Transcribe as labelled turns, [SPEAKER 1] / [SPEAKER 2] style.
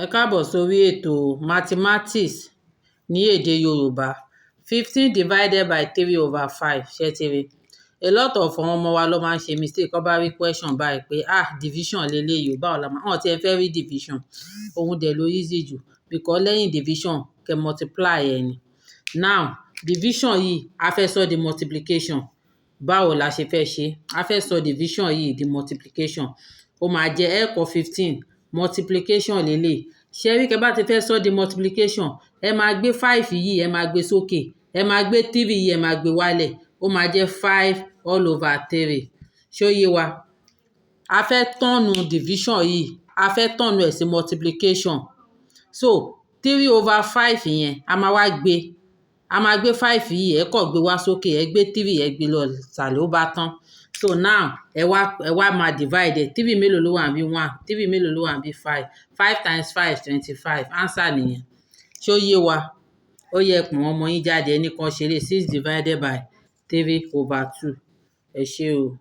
[SPEAKER 1] Ẹ káàbọ̀ sórí ètò Mathematics ní èdè Yorùbá. 15 divided by three over five, ṣé ti rí? A lot of àwọn ọmọ wa ló máa ń ṣe mistake. Kọ́ bá rí question báyìí pé, "Ah, division leléyìí o, báwo la máa?" Wọ́n ti ẹ fẹ́ rí division. Òun dẹ̀ ló easy jù because lẹ́yìn division, kẹ́ multiply ẹ ni. Now, division yìí, a fẹ́ sọ di multiplication. Báwo la ṣe fẹ́ ṣe? A fẹ́ sọ division yìí di multiplication. Ó máa jẹ́ ẹ kọ 15, multiplication lélẹ̀. Ṣé rí, kẹ́ bá ti fẹ́ sọ di multiplication, ẹ máa gbé five yìí, ẹ máa gbé sókè, ẹ máa gbé three yìí, ẹ máa gbé wálẹ̀. Ó máa jẹ́ five all over three. Ṣé ó yé wa? A fẹ́ turn division yìí, a fẹ́ turn ẹ̀ sí multiplication. So three over five yẹn, a máa wá gbé, a máa gbé five yìí, ẹ kọ̀ gbé wá sókè, ẹ gbé three, ẹ gbé lọ sàlẹ̀, ó bá tán. So now, ẹ wá máa divide ẹ. Three mélòó ló wà níbí? One. Three mélòó ló wà níbí? Five. Five times five, 25. Answer nìyẹn. Ṣé ó yé wa? Ó yẹ pọ̀n ọmọ yín jáde, ẹnì kan ṣeré 6 divided by three over two. Ẹ ṣé o.